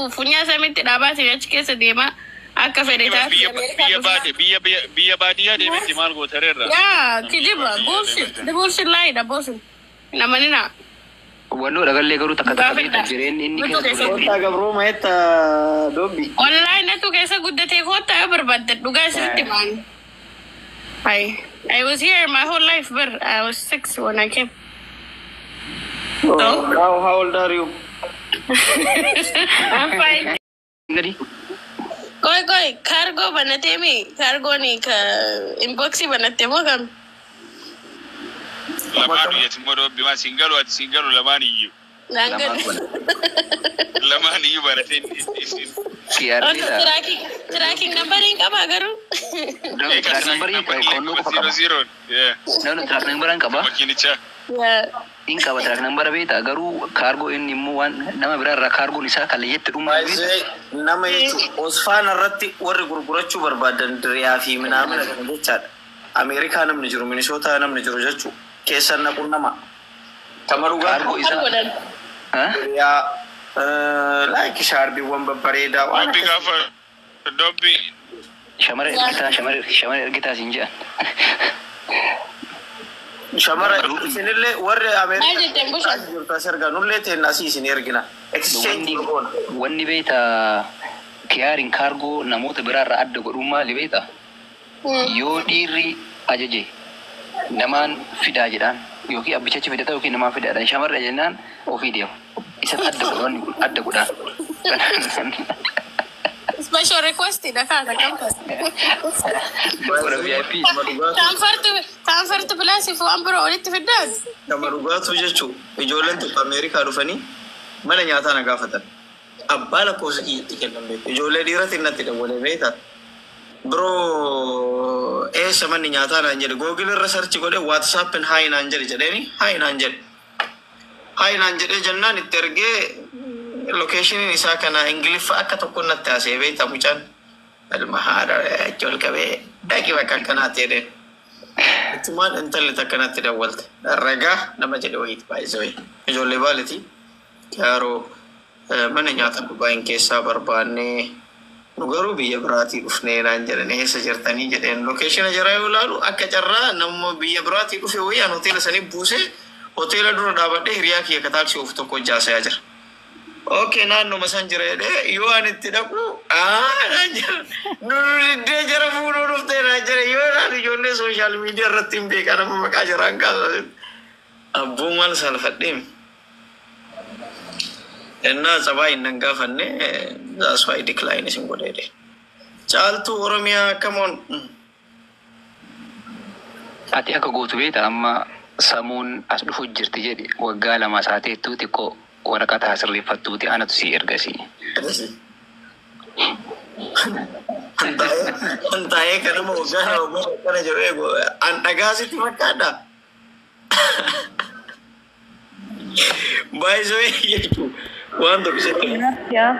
Funyaa samitti dhaabaatiin achi keessa deema. Akka fedhe taate. Biyya biyya baade biyya biyya biyya baadiyyaa deemetti maal gootareerra? Yaa, kijiba, bullshit. The bullshit lie dha, bullshit. Namanina. Walloo dhagallee garuu takka takka beekta Gaafadha. jireenyi inni Nutu keessa keessa ture. Kottaa gabroo maetta dobbi. Wallahi natu keessa guddatee, koottaa yoo barbaadde, dhugaa isinitti maan. I was here my whole life, but I was 6 when I came. So? How old are you? I'm fine. Gadi. Koi koi, cargo banatee mi? Cargo ni ka inboxii banattee moo kam? Lamaan iyyati immoo dobbi maa siin galu, ati siin galu, lamaan iyyuu. Naan Lamaan galu. Lamaan iyyuu baratee isin. Kiyaarriidha. Tracking number hin qabaa garuu. Track numberii konnoo qofa Zero qaba. zero. No, no, track number qaba. Makiinichaa. In qaba track number beekta, garuu kaargoo inni immoo waan nama biraarraa kaargoon isaa kalleeyyatti dhumaa beekta. Baay'ee nama jechuun Osfaan irratti warri gurgurachuu barbaadan diriyaa fi minaamina kana jechaadha. Ameerikaa namni jiru, Minisootaa namni jiru jechuu keessan naquun nama. Kama dhugaa Kaargoo isaa. Godhan. Ha? Diriyaa, like shaarbiiwwan babbareedaa waan Dobbi akkasii. Gaafa dobbi. Shamara ergitaa, shamara ergitaa siin jedhan. Shamara isinillee warri Maal Ameerikaa jetteen bushan? jirtu as ergaa, nullee teenna asii isin ergina. Exchange Wanni goona. Wanni beekta kiyaariin kaargoo namoota biraarraa adda godhuun maali beekta? Yoo dhiirri ajaje namaan fidaa jedhaan, yookiin abbichachi fidata yookiin namaan fidaadhaan, shamarri ajajnaan ofii deema. Isa adda godha, wanni kun adda godhaan. Special request dha kaata kamta. Godha VIP. Comfort Plus fi waan biroo walitti fiddaan. Nama dhugaatu jechuun ijoolleen tokko Ameerikaa dhufanii mana nyaataa na gaafatan. Abbaa lakkoofsa kiyyatti kennan beeku. Ijoollee dhiiratiin natti dawwalee beektaa. "Biroo, eessa manni nyaataa?" naan jedhe. Google irra search godhe, WhatsAppin "Hi" naan jedhe jedheeni, "Hi" naan jedhe. "Hi" naan jedhee jennaan itti ergee, locationiin isaa kana Ingiliffa akka tokko natti haasa'ee beektaa mucaan. Ilma haadha achi ol qabee dhaqi bakka akkanaatti jedheen. Ittumaan intalli takka natti dawwalte. Ragaa nama jedhe wayiiti baay'isee wayi. Ijoollee baaleeti. Yeroo mana nyaata Dubaayin keessaa barbaannee, nu garuu biyya biraatii dhufnee naan jedhan, "Eessa jirtanii?" jedheen. Locationa jaraa yoo ilaalu akka carraa nama biyya biraatii dhufe wayii an hoteela sanii buusee, hoteela dura dhaabadhee hiriyaa kiyya ka taaksii oofu tokko hojjaasayaa jira. "Okay, naannoma san jira" jedhee, yoo ani itti dhaqu "Aa" naan jedha. "Nu diddee jara fuudhuu dhuftee" naan jedhe. Yoo naan ijoollee social media irratti hin beekan nama maqaa jaraan kaasa. Abbuu maal saalfadheem. Innaa tsabaa hin nan gaafanne, that's why decline isin godhe jedhe. Caaltuu Oromiyaa, come on. Ati akka gootu beekta, amma samuun as dhufu jirti jedhi, waggaa 2 saateettuu xiqqoo waraqata sirreeffattuuti anatu si ergasii. An taa'ee kanama waggaa 2 booda akkana jedhu eegu an dhagaa sitti fakkaadha. Baay'isoo jechuun waan tokko sitti hima. Yaa,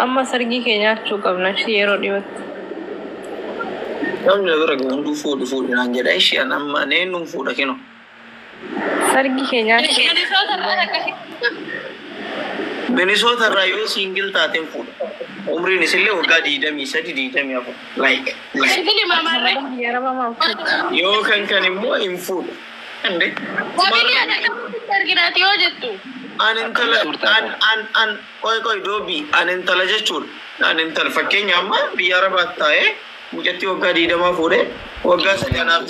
amma sargii kee nyaachuu qabna ishee yeroo dhiyootti. Namni na bira gahu hunduu "Fuudhi, fuudhi" naan jedha, ishee an amma neennuun fuudha kinu. Sargii kee nyaachuu. Minnesota irraa akkasii. Minisoota irraa yoo single taateen fuudha. Umriin isillee waggaa 23, 24. Like. Single mamarree. Biyya Arabaa maal fuudha? Yoo kan immoo hin fuudha. Ande. Familii akkamitti arginaati yoo jettu. An intala an an an qoy qoy doobii, an intala jechuudha. An intala fakkeenya amma biyya Arabaatti taa'ee mucattii waggaa 20 fuudhee waggaa 3 anaaf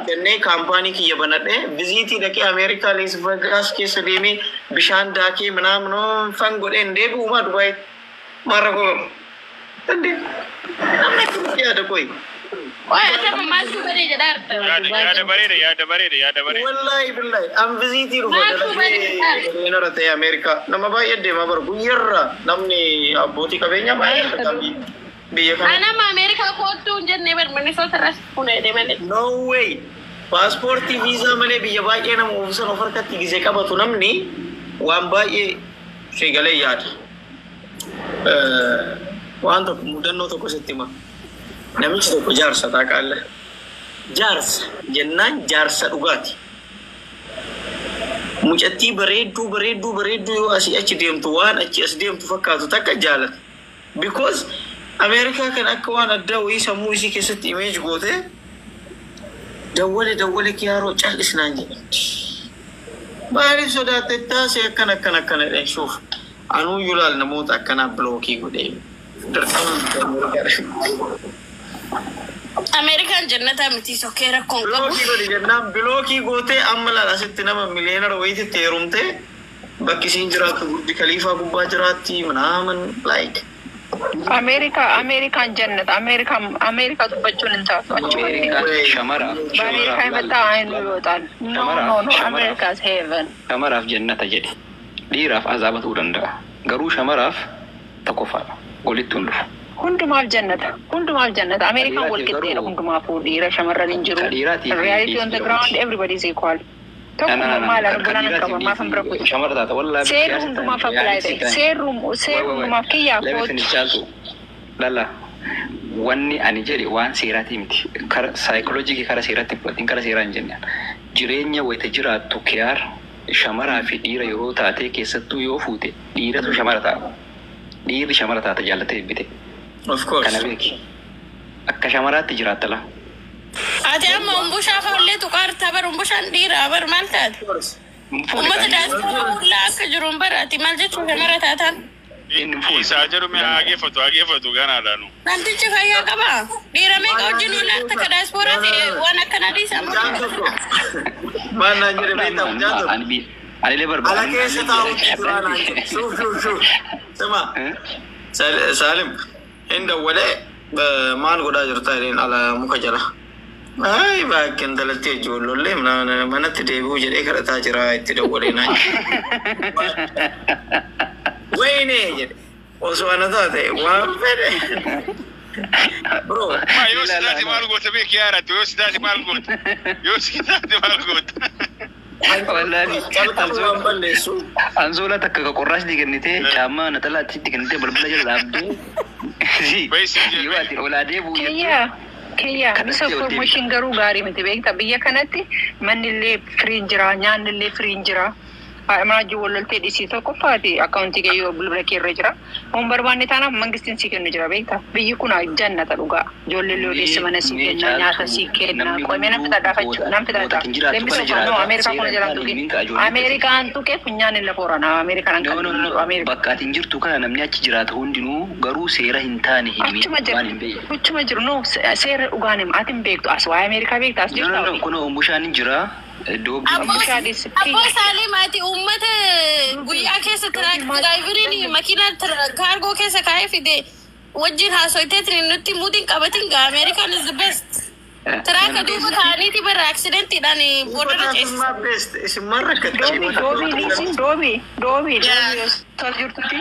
kennee, kaampaanii kiyya banadhee, visitii dhaqee Ameerikaa Las Vegas keessa deemee bishaan daakee minaaminoo fan godhee hin deebi'umaa Dubaay maal rakkoo qabu? Ande namni akkamitti yaada qoy? Qoy, asama maaltu badee jedhaa jirta? Yaada bareeda, yaada bareeda, yaada bareeda. Wallahi billahi an visitii dhufa Maaltu dalagee bareeda? millionaire ta'e Ameerikaa nama baay'ee deemaa bara guyyarra namni abbootii qabeenyaa baay'ee argata biyya kana. Anama Ameerikaa koottuu hin jennee bar, Minnesota irras fuudhee malee. No way! Paaspoortii viizaa malee biyya baay'ee nama ofiisan of harkatti gizee qabatu namni waan baay'ee fiigalee yaada. Waan tokko, mudannoo tokko sitti hima. Namichi tokko jaarsa taaqaalle. Jaarsa jennaan jaarsa dhugaati. Mucattii bareedduu bareedduu bareedduu yoo asii achi deemtu waan achi as deemtu fakkaatu takka jaalata. Because Ameerikaa kan akka waan addaa wayii sammuu isii keessatti image gootee dawwale dawwale kiyaaroo cal'isnaan jedhamti. Maaliif sodaatte taasee akkana akkana akkana jedhan shuuf. Anuu yulaal namoota akkanaa block godhee. Dirqama Ameerikaa. Ameerikaan jannataa miti sokkee rakkoon qabu. Block godhe jennaan block gootee amma laal asitti nama millionaire wayiitti heerumtee bakki isiin jiraattu Burj Khaliifaa gubbaa jiraatti manaaman like. Ameerikaa, Ameerikaan jannata. Ameerikaan, Ameerikaa dubbachuun hin taatu achumatti. Ameerikaan shamaraaf በአሜሪካ የመጣ አይኑ ይወጣል። No, no, no, America is heaven. Shamaraaf jannata jedhe. Dhiiraaf azaaba ta'uu danda'a. Garuu shamaraaf tokkoffaadha. Walitti hin dhufu. Hundumaaf jannata. Hundumaaf jannata. Ameerikaan wal Dhiiraatiif qixxeedha garuu- hundumaafuu, dhiira shamarran hin jiru. Dhiiraatiif Reality on the ground, everybody is equal. Tokkuma maal arguu nan qaba, maaf hin bira kutu. Shamara taata wallaahi. Seerri hundumaaf apply ta'e. Seerri hundumaaf kiyyaa Lama kootu. caaltu. Lalla. Wanni ani jedhe waan seeraatii miti. Kara saayikooloojii kara seeraatti fudhatiin kara seeraa hin jenne. Jireenya wayita jiraattu kiyaar shamaraa fi dhiira yeroo taate keessattuu yoo fuute dhiiratu shamara ta'a. Dhiirri shamara taata jaallatee bite. Of course. Kana beeki. Akka shamaraatti jiraatta la. Ati amma umbushaa fa'ullee tuqaartaa bar, umbushaan dhiiraa bar, maal taate? Uummata daasporaa hullaa akka jiruun bara ati maal jechuun shamara taataan? Isaa jedhu mee hageeffatu hageeffatu ganaadhaanu. Namtichi fayyaa qabaa? Dhiira meeqa wajjin oola takka daasporaa ta'e waan akkana dhiisa. Mucaan tokko maal naan jedhe beektaa mucaan tokko? Ani illee barbaada. Ala keessa taa'utti jira naan jedhe. Shuuf shuuf shuuf. Sima. Saalim hin dawwalee maal godhaa jirta jedheen, ala muka jala. Ay baakki intalatti ijoollollee manatti deebi'uu jedhee kadhataa jira itti dawwalee naan jedhe. Wayne jedhe. Osoo ana taate waan fedhe. Bro. Ma yoo si taate maal goota beeki yaaratu, yoo si taate maal goota, yoo si taate maal goota? Wallaahi. Calqaba waan balleessu. Ansoolaa takka ka qorraas kennitee caammaa naxalaa achitti kennitee balbala jala dhaabdee yoo ati olaa deebi'u jettu. Kiyyaa, kiyyaa, Kanatti misinformation garuu gaarii miti beekta. Biyya kanatti manni illee firiin jira, nyaanni illee firiin jira. Haadha manaa wajjin wal loltee dhisii tokkoffaati akkaawuntii kee yoo bilbila kee irra jira. Waan barbaanne taanaaf mangistiin sii kennu jira beekta. Biyyi kun jannata dhugaa. Ijoollee illee odeessi mana sii kenna, nyaata sii kenna. Qoomee nan fixadhaa fachuu, nan fixadhaa. Leemmisoo faanoo Ameerikaa kun jalaan tuqe. Ameerikaan tuqe funyaan hin lafa horanaa. Ameerikaan No, no, no. Ameerikaa. Bakka ati hin jirtu kana namni achi jiraatu hundinuu garuu seera hin taane himi Achuma waan hin jiru. beekne. Achuma jiru. No, seera dhugaan hima. Ati hin beektu. As waa'ee Ameerikaa beekta as No, no, no. jirta. Kun oomishaan hin jira. Iddoo Abboo Saalim, ati uummata guyyaa keessa driver makiinaa kaargoo keessa kaa'ee fide wajjin haasoyteetiin nutti muutiin qabatin gaa. Ameerikaan is the best. Truck duuba kaa'aniiti bara accidentiidhaan boodarra ceesisa. Best isin maal rakkattan? Doobii, doobii, dhiisin, doobii, doobii, doobii osoo jirtuti.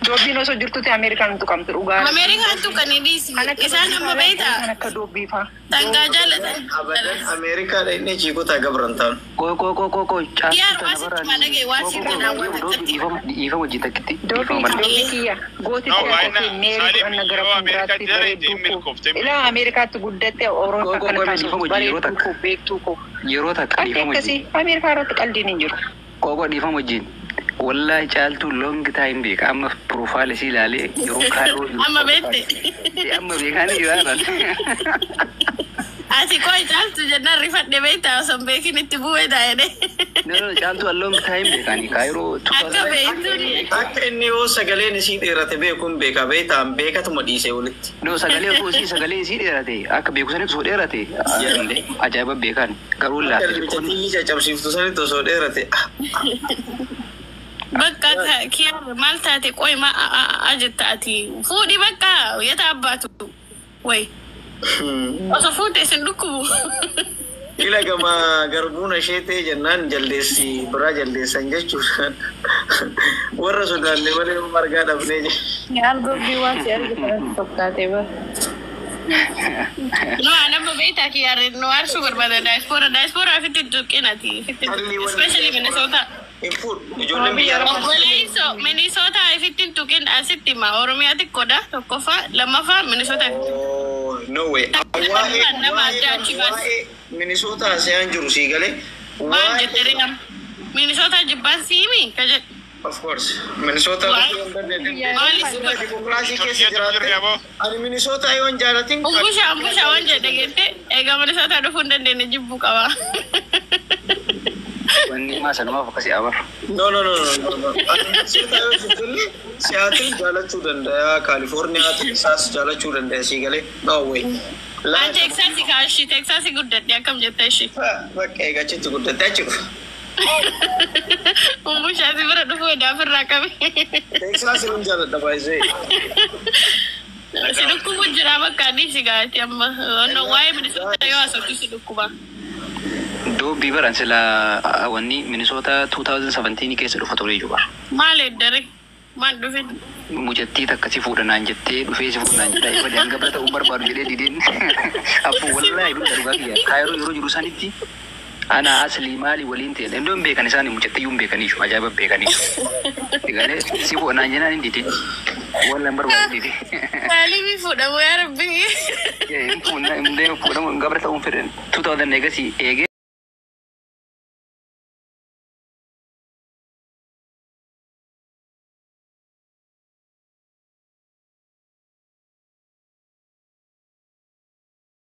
Doobbiin osoo jirtuti Ameerikaan hin tuqamtu dhugaa. Ameerikaan tuqanii dhiisi. Kan akka Isaan amma beektaa Kan akka doobbii faa. dhangaa jaallatan. Abadan Ameerikaadha inni chiikotaa gabran taanu. Koo koo koo koo koo. Yaa waan sitti madaqee waan si kanaa waan takkatti. Dhiifama hojii takkitti. Doobii, doobii kiyya gooti No, koo baay'ina koo meerii Saalim godhanna gara yoo fuulduraatti Ameerikaatti jara bareedduu ittiin koo. milkoofte. Ilaa Ameerikaatti guddatte Oromoo Koo, koo, akkana koo, taasisu dhiifama hojii yeroo bareedduu takka. koo beektuu koo. Yeroo takka Qalbii dhiifama akkasii hojii. Ameerikaa irratti qaldiin hin jiru. Koo koo dhiifama hojiin. Wallaahi caaltuu long time beeka, amma profile isii ilaalee yeroo kaadhoo. Amma beekte. Amma beekaan jiraatan. Ati koo caaltu jennaan rifadhe beektaa osoo hin beekin itti bu'ee taa'ee. No, no, caaltuu long time beekaani kaayiroo. Akka beektuun. Akka inni yoo sagaleen isii dheerate beekuun beeka beektaan beekatuma dhiisee walitti. No, sagalee osoo isii sagalee isii dheerate akka beeku sanitti osoo dheerate ajaa'iba beekan garuu Akka laafee bitatti caccabsiiftu sanitti osoo dheerate. Bakka kiyaar maal taate qoy ma a jetta ati fuudhi bakka yata abbaatu way osoo fuute isin dhukkubu. Ila gama garbuun ishee ta'e jennaan jaldeessi biraa jaldeessan jechuudha. Warra sodaanne malee margaa dhabnee jechuudha. Yaal gobbii waan si argite natti fakkaate bara. No, anamma beektaa kiyaar nu aarsuu barbaada daayispooraa daayispooraa ofitti tuqqin ati especially Minnesota. Hin fuudhu ijoolleen biyya arabaa. Obboleesso Minnesota ofitti hin tuqin asitti ma Oromiyaa xiqqoodha tokkoffaa, lammaffaa Minnesota. Oh, no way. Nama adda achi baase. Waa'ee Minnesota haasa'aan jiru sii galee. Maal jette ri'am? Minnesota jibbaan siimi ka jedhu. Of course. Minnesota Why? Maaliif dimokiraasii keessa jiraatte? Ani Minnesota yoo hin jaalatin Umbusha umbusha waan jedhe geette egaa Minnesota dhufuu hin dandeenye jibbuu qaba. Wanni maa sanumaaf akkasii abar. No, no, no, no, no, no. Ani Minnesota yoo jibbille Seattle jaalachuu danda'a, California, Texas jaalachuu danda'a sii galee. No way. An Texas kaashii Texas guddadhe akkam jette ishii. Bakka eegachitti guddatte achi dhufa. Umbusha si bira dhufuu edaa ofirraa qabe. Texas hin jaaladha baay'ee. Si dhukkubu jira bakka adiisi gaati amma. Waa'ee Minnesota yoo haasoftu si dhukkuba. Doobbii baran sila wanni Minnesota 2017 keessa dhufa ture iyyuu bara. Maal eddare? Maal dhufin? Mucattii takka si fuudha naan jettee dhufee si fuudha naan jedhaa ifa hanga ta'uu barbaadu jedhee dideen abboo wallaahi dhugaa dhugaa kiyya kaayiroo yeroo jiru sanitti ana aslii maali waliin ta'e iddoo hin beekan isaan mucattii iyyuu hin beekaniisu ajaa'iba beekaniisu. Egalee si fuudha naan jennaan hin didee wallaan barbaadu didee. Maaliif fuudhamu yaa rabbi? Hin fuudhamu gabra ta'uun fedhan 2000 eegasii eegee.